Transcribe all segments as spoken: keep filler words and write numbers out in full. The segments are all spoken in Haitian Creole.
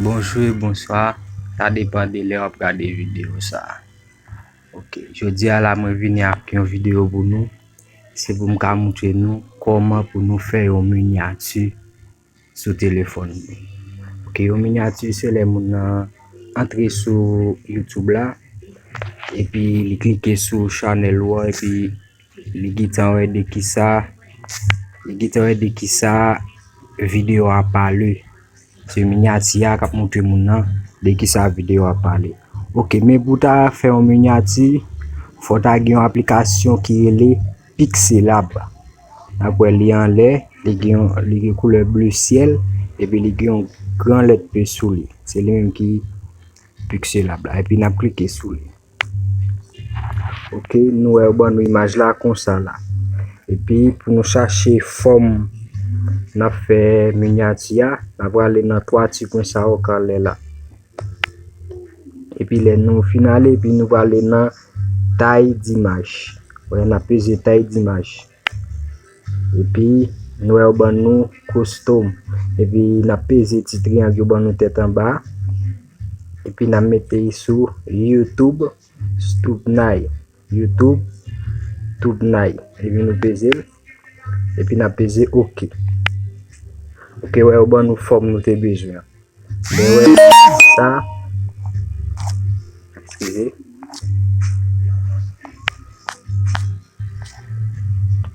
Bonjou e bonswa, sa depann de lè w ap gade videyo sa a. Ok, jodi a la mwen vini ak yon videyo pou nou. Se pou m ka montre nou kòman pou nou fè yon minyati sou telefòn nou. Ok, yon minyati se lè moun nan antre sou YouTube la, epi li klike sou chanèl ou an, epi li gentan wè de kisa, li gentan wè de kisa videyo a pale. Se minyati a k ap montre moun nan de kisa videyo a pale. Ok, men pou w ta fè yon minyati, fò w ta gen yon aplikasyon ki rele Pixelab. N ap wè li anlè, li gen yon, li gen koulè ble syèl, epi li gen yon gran lèt P sou li. Se li menm ki Pixelab la. Epi n ap klike sou li. Ok, nou wè yo ban nou imaj la konsa la. Epi pou nou chache fòm n ap fè minyati a, n ap prale nan twa ti pwen sa yo k anlè la. Epi lè nou fin ale, epi nou prale nan tay dimaj. Wè, n ap peze tay dimaj. Epi nou wè yo ban nou custom. Epi n ap peze ti triyang yo ban nou tèt anba. Epi n ap mete l sou YouTube Thumbnail. YouTube Thumbnail. Epi nou peze l. Epi n ap peze ok. Ok, wè yo ban nou fòm nou te bezwen an. Lè wè sa, eskize.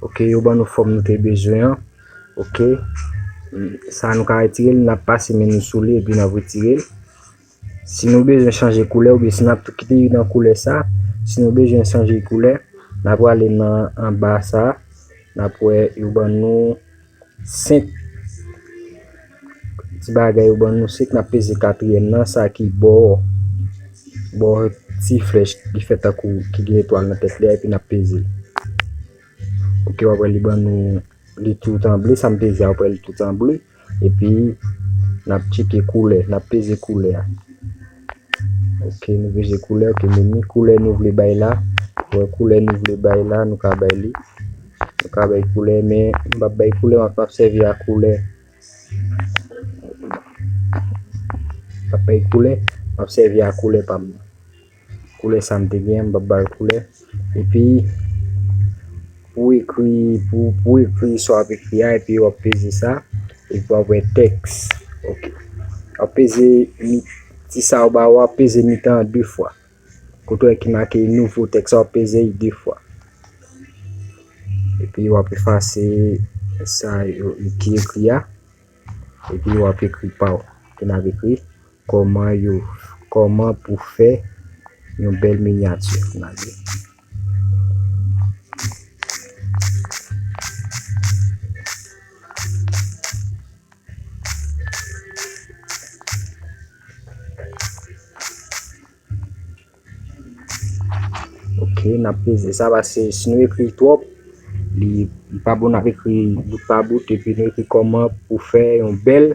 Ok, yo ban nou fòm nou te bezwen an. Ok. Sa nou ka retire l, n ap pase men nou sou li epi n ap retire l. Si nou bezwen chanje koulè oubyen si n ap tou kite li nan koulè sa, si nou bezwen chanje koulè, n ap prale nan anba sa, n ap wè yo ban nou senk ti bagay yo ban nou, se k n ap peze katriyèm nan, sa ki bò, bò ti flèch ki fè tankou ki gen etwal nan tèt li a, epi n ap peze l. Ok, w ap wè li ban nou, li tout an ble, sa m peze a, w ap wè li tout an ble. Epi, n ap tcheke koulè, n ap peze koulè a. Ok, nou peze koulè, ok, men ni koulè nou vle bay la. Wè, koulè nou vle bay la, nou ka bay li. Nou ka bay koulè, men m p ap bay koulè, m ap, m ap sèvi a koulè. M p ap bay koulè, m ap sèvi a koulè pa m nan. Koulè sa m te gen, m p ap ba l koulè. Epi, pou ekri, pou, pou ekri sa w ap ekri a, epi w ap peze sa, epi w ap wè tèks. Ok. W ap peze mi-, ti sa w ba w, w ap peze mitan an de fwa. Kote w wè ki make nouvo tèks, w ap peze l de fwa. Epi w ap efase sa yo ki ekri a. Epi w ap ekri pa w. Epi n ap ekri kòman yo, kòman pou fè yon bèl minyati. N ap di. Ok, n ap peze sa paske si nou ekri twòp, li, li pa bon, n ap ekri bout pa bout, epi nou ekri kòman pou fè yon bèl,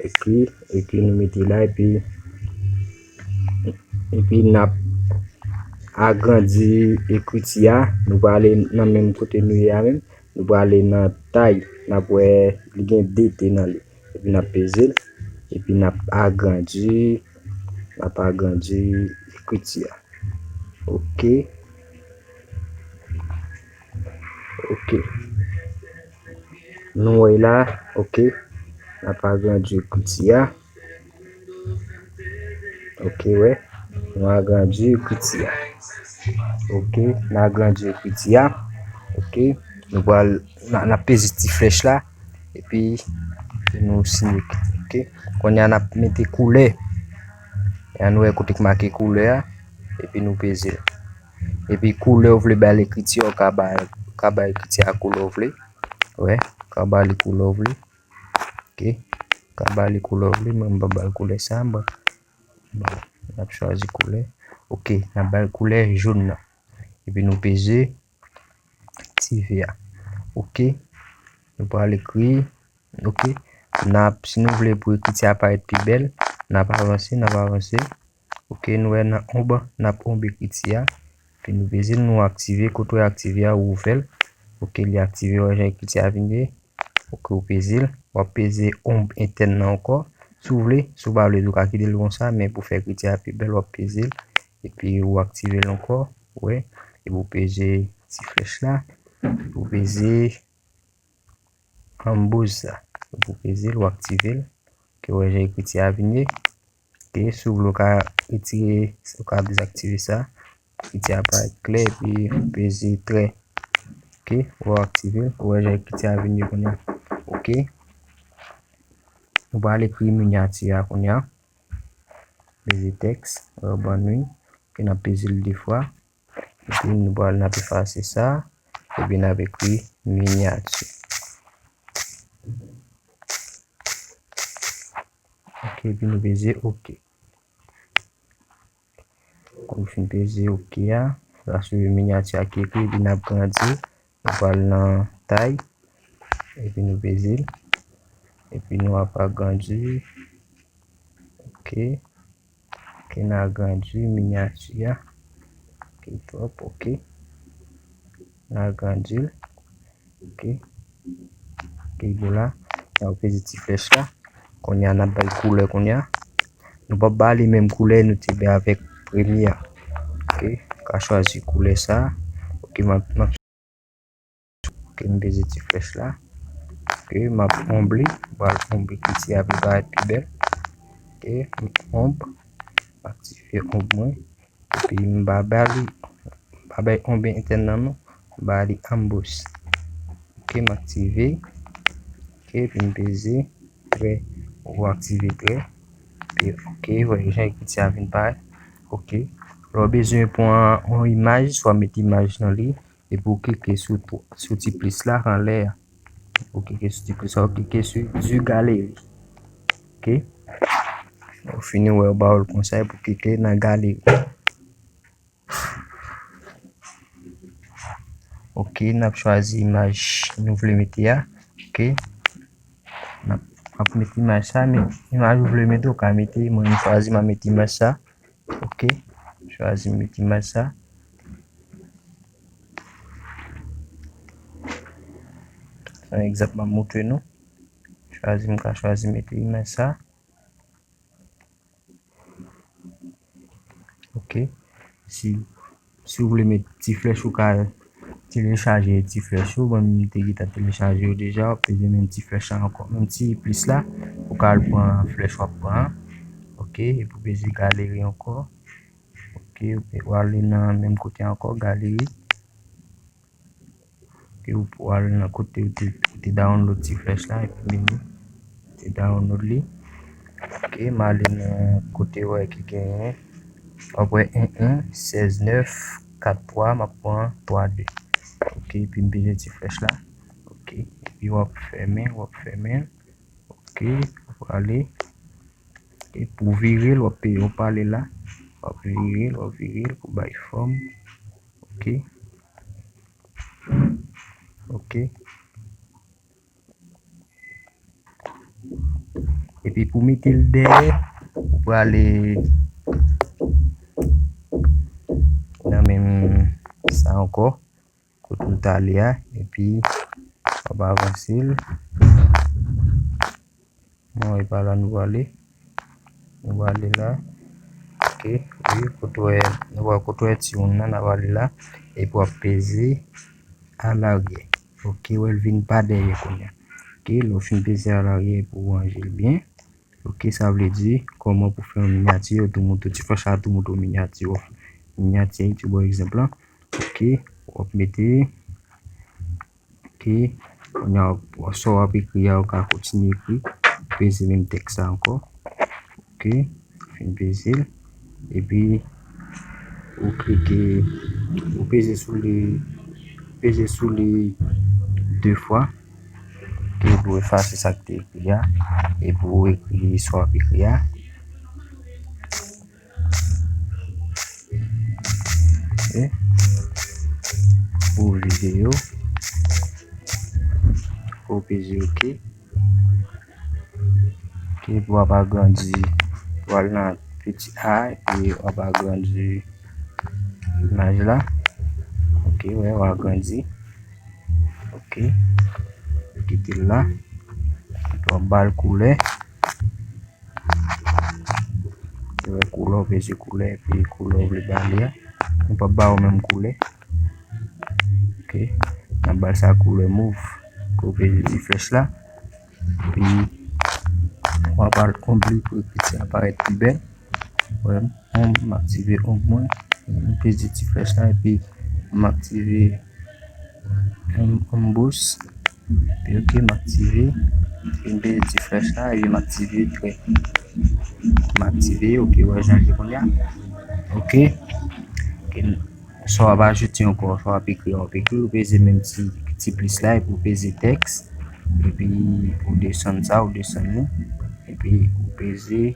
epi, epi nou mete la, epi, epi n ap agrandi ekriti a, nou prale nan menm kote nou ye a menm, nou prale nan tay, n ap wè li gen de T nan li. Epi n ap peze l. Epi n ap agrandi, n ap agrandi ekriti a. Ok. Ok. Nou wè la, ok. N ap agrandi ekriti a. Ok, wè. Nou agrandi ekriti a. Ok, n agrandi ekriti a. Ok. Nou pral, n a, n ap peze ti flèch la. Epi, nou siyen. Ok. Kounye a n ap mete koulè. E ann wè kote k make koulè a. Epi nou peze l. Epi koulè w vle bay l ekriti a, w ka bay, w ka bay ekriti a koulè w vle. Wè, w ka ba li koulè w vle. Ok. W ka ba li koulè w vle, mwen m pa ba l koulè sa, bon. Bon, n ap chwazi koulè. Ok, n ap ba l koulè jòn nan. Epi nou peze ti V a. Ok. Nou pral ekri. Ok. N ap, si nou vle pou ekriti a parèt pi bèl, n ap avanse, n ap avanse. Ok, nou wè nan onb, n ap onb ekriti a. Epi nou peze l, nou aktive. Kote w aktive a, ou ouvè l. Ok, li aktive, wè jan ekriti a vin ye. Ok, ou peze l. W ap peze onb entèn nan ankò. tou vle. Si w pa vle tou, w ka kite l konsa, men pou fè ekriti a pi bèl, w ap peze l, epi ou aktive l ankò, ou wè, epi ou peze ti flèch la, epi ou peze anboz sa. Epi ou peze l, ou aktive l, ke w wè jan ekriti a vin ye. Ok, si w vle, w ka retire, w ka dezaktive sa. Ekriti a parèt klè, epi ou peze trè. Ok, ou aktive l, ou wè jan ekriti a vin ye kounye a. Ok. Nou pral ekri minyati a kounye a. Peze tèks, ribòn wi. Ok, n ap peze l de fwa. Epi nou pral, n ap efase sa. Epi n ap ekri minyati. Ok, epi nou peze ok. Kon nou fin peze ok a, la sou minyati a ki ekri, epi n ap grandi, nou pral nan tay, epi nou peze l, epi nou ap agrandi, ok, ok, n agrandi minyati a, ok, twòp, ok, n agrandi l, ok, ok, bon la, n ap peze ti flèch la, kounye a n ap bay koulè kounye a, nou p ap ba li menm koulè nou te bay avèk premye a, ok, ka chwazi koulè sa, ok, m ap, m ap Ok, m peze ti flèch la. Ok, m ap onble. M pral onble ekriti a pou l parèt pi bèl. Ok, m onb. M aktive onb mwen. Epi m pa ba li, m pa bay onb entèn nan non. M ba li anboz. Ok, m aktive. Ok, epi m peze trè. Ou aktive trè. Epi, ok, wè, jan ekriti a vin parèt. Ok. Lè w bezwen pran yon imaj, swa mete imaj nan li. Epi ou klike sou, sou ti plis la anlè a. Ou klike sou ti plis la, ou klike sou du galerie. Ok. Ou fini wè yo ba w l konsa, epi ou klike nan galeri. Ok, n ap chwazi imaj nou vle mete a. Ok. N ap, n ap mete imaj sa, men imaj ou vle mete, ou ka mete, mwen m chwazi, m a mete imaj sa. Ok, chwazi mete imaj sa. Se yon egzanp m ap montre nou. Chwazi, m ka chwazi mete imaj sa. Ok. Si, si w vle met ti flèch, ou ka telechaje ti flèch yo. Bon, m te gentan telechaje yo deja. W ap peze menm ti flèch la ankò. Menm ti plis la. Ou ka al pran flèch w ap pran an. Ok. Epi w peze galeri ankò. Ok. Ou ale nan menm kote ankò, galeri. Ok, ou pou al nan kote ou te, ou te download ti flèch la, epi meni, ou te download li. Ok, m ale nan kote w wè ki genyen, w ap wè en en, sèz nèf, kat twa, m ap pran twa de. Ok, epi m peze ti flèch la. Ok, epi w ap fèmen, w ap fèmen. Ok, w ap ale. Ok, pou vire l, w ap peye, w ap ale la. W ap vire l, w ap vire l pou bay fòm. Ok. Ok. Epi pou mete l dèyè, ou prale nan menm sa ankò, kote ou t ale a, epi w ap avanse l. Non, e pa la nou prale. Nou prale la. Ok, wi, kote w wè, nou wè kote w wè ti moun nan, n ap prale la. Epi w ap peze alaryè. Ok, wè l vin pa dèyè kounye a. Ok, lè w fin peze alaryè epi w ranje l byen. Ok, sa vle di, kòman pou fè yon minyati, yo tou montre, ti flèch la tou montre w minyati, w ap, minyati, ti bon egzanp la. Ok, w ap mete Ok. Kounye a, sa w ap ekri a, ou ka kontinye ekri. Peze menm tèks la ankò. Ok. Fin peze l. Epi, ou klike, ou peze sou li, peze sou li de fwa. Ok, pou efase sa k te ekri a. Epi ou ekri sa w ap ekri a. Ok. Pou videyo. Ou peze ok. Ok, pou w ap agrandi. Ou al nan peti a, epi w ap agrandi imaj la. Ok, wè, w agrandi. Ok. Kite l la. Epi w ap ba l koulè. Koulè, ou peze koulè, epi koulè ou vle ba li a. Nou p ap ba yo menm koulè. Ok. N ap ba l sa koulè mov. Ou peze ti flèch la. Epi, w ap al konble pou ekriti a parèt pi bèl. Wè, m aktive ombre mwen. M peze ti flèch la, epi m aktive, m, m boost. Epi, ok, m aktive. Epi m peze ti flèch la, epi m aktive trè. M aktive, ok, wè jan l ye kounye a. Ok. Ok, sa w ap ajoute ankò, sa w ap ekri, w ap ekri, ou peze menm ti, ti plis la, epi ou peze tèks, epi ou desann sa, ou desann li, epi ou peze,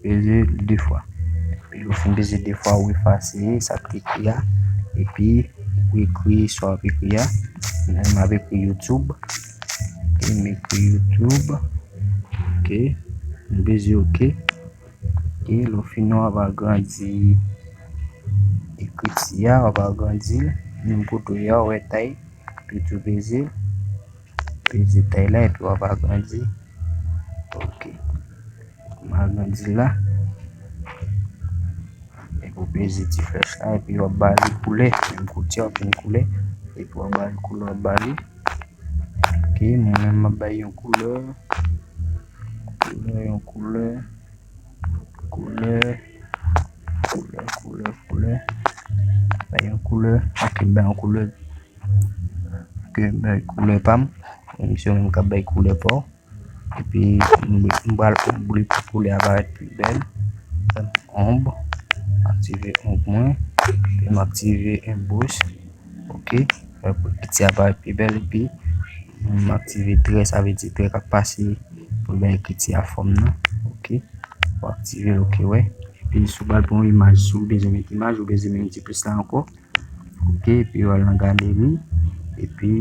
peze l de fwa. Epi lè w fin peze de fwa, ou efase sa k te ekri a, epi ou ekri sa w ap ekri a. Mwen, m ap ekri YouTube. Ok, m ekri YouTube. Ok, m peze ok. Ok, lè w fini, w ap agrandi ekriti a, w ap agrandi l. Menm kote w ye a, w wè tay, epi tou peze, peze tay la, epi w ap agrandi. Ok. M agrandi l la. Epi w peze ti flèch la, epi w ap ba li koulè. Menm kote a, w ap jwenn koulè. Epi w ap ba li koulè, w ap ba li. Ok, mwen menm, m ap bay yon koulè. Koulè, yon koulè. Koulè. Koulè, koulè, koulè. Bay yon koulè. Ok, m bay yon koulè. Ok, m bay koulè pa m. E misye menm k ap bay koulè pa w. Epi, m, m pral ombre pou koulè a parèt pi bèl. Ombre. Aktive ombre mwen. Epi m aktive emboss. Ok. Pou ekriti a parèt pi bèl. Epi, m aktive trè, sa vle di trè k ap pase pou bay ekriti a fòm nan. Ok. Ou aktive l, ok, wè. Epi, si w pral pran yon imaj, si w bezwen met imaj, ou bezwen met yon ti plis la ankò. Ok, epi w al nan galeri. Epi,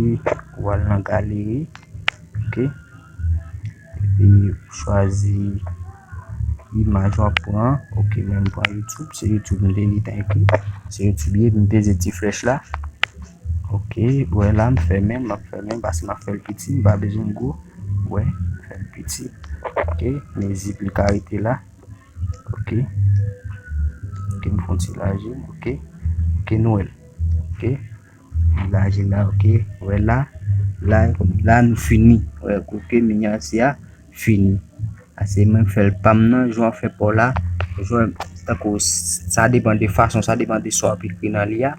w al nan galeri. Ok. Epi, chwazi imaj w ap pran. Ok, mwen m pran YouTube. Se YouTube m te gentan ekri. Se YouTube ye, epi m peze ti flèch la. Ok, wè la, m fèmen, m ap fèmen, paske m ap fè l piti, m pa bezwen l gwo. Wè, m fè l piti. Ok, mezi pou l ka rete la. Ok. Ok, m fè yon ti laji l. Ok. Ok, nou wè l. Ok. Laji l la, ok. Wè la. La, la nou fini. Wè, ok, minyati a fini. Ase mwen fè l pa m nan, jan w fè pa w la. Jan, tankou, sa depann de fason, sa depann de sa w ap ekri nan li a.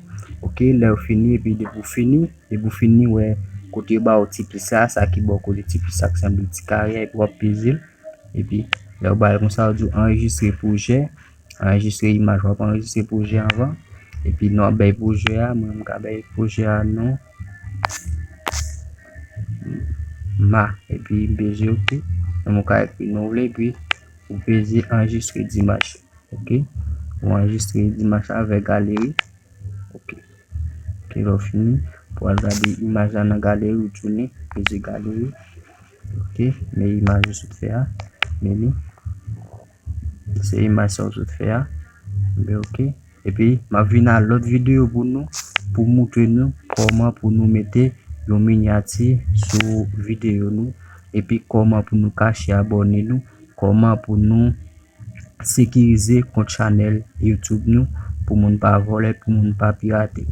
Ok, lè w fini, epi depi w fini, depi w fini, wè, kote yo ba w ti plis la, sa ki bò kote ti plis la, ki sanble ti kare a, epi w ap peze l. Epi, lè w ba l konsa, w di w anrejistre pwojè, anrejistre imaj, w ap anrejistre pwojè anvan. Epi, non w ap bay pwojè a, mwen, m ka bay pwojè a non ma. Epi, m peze ok. Menm ou ka ekri non w vle, epi ou peze anrejistre dimaj. Ok. Ou anrejistre dimaj la vè galeri. Ok. Ok, lè w fini, pou w al gade imaj la nan galeri, ou tounen, peze galeri. Ok, men imaj ou sot fè a, men li. Se imaj sa ou sot fè a. Enben, ok. Epi, m ap vin a lòt videyo pou nou, pou moutre nou kòman pou nou mete yon minyati sou videyo nou, epi kòman pou nou kache abòne nou, kòman pou nou sekirize kont chanèl YouTube nou pou moun pa vòlè, pou moun pa pirate.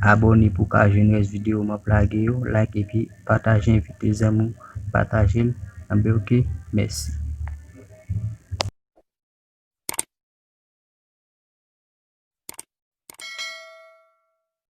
Abòne pou w ka jwenn rès videyo m ap lage yo, like epi pataje, envite zanmi w pataje l. Enben, ok, mèsi.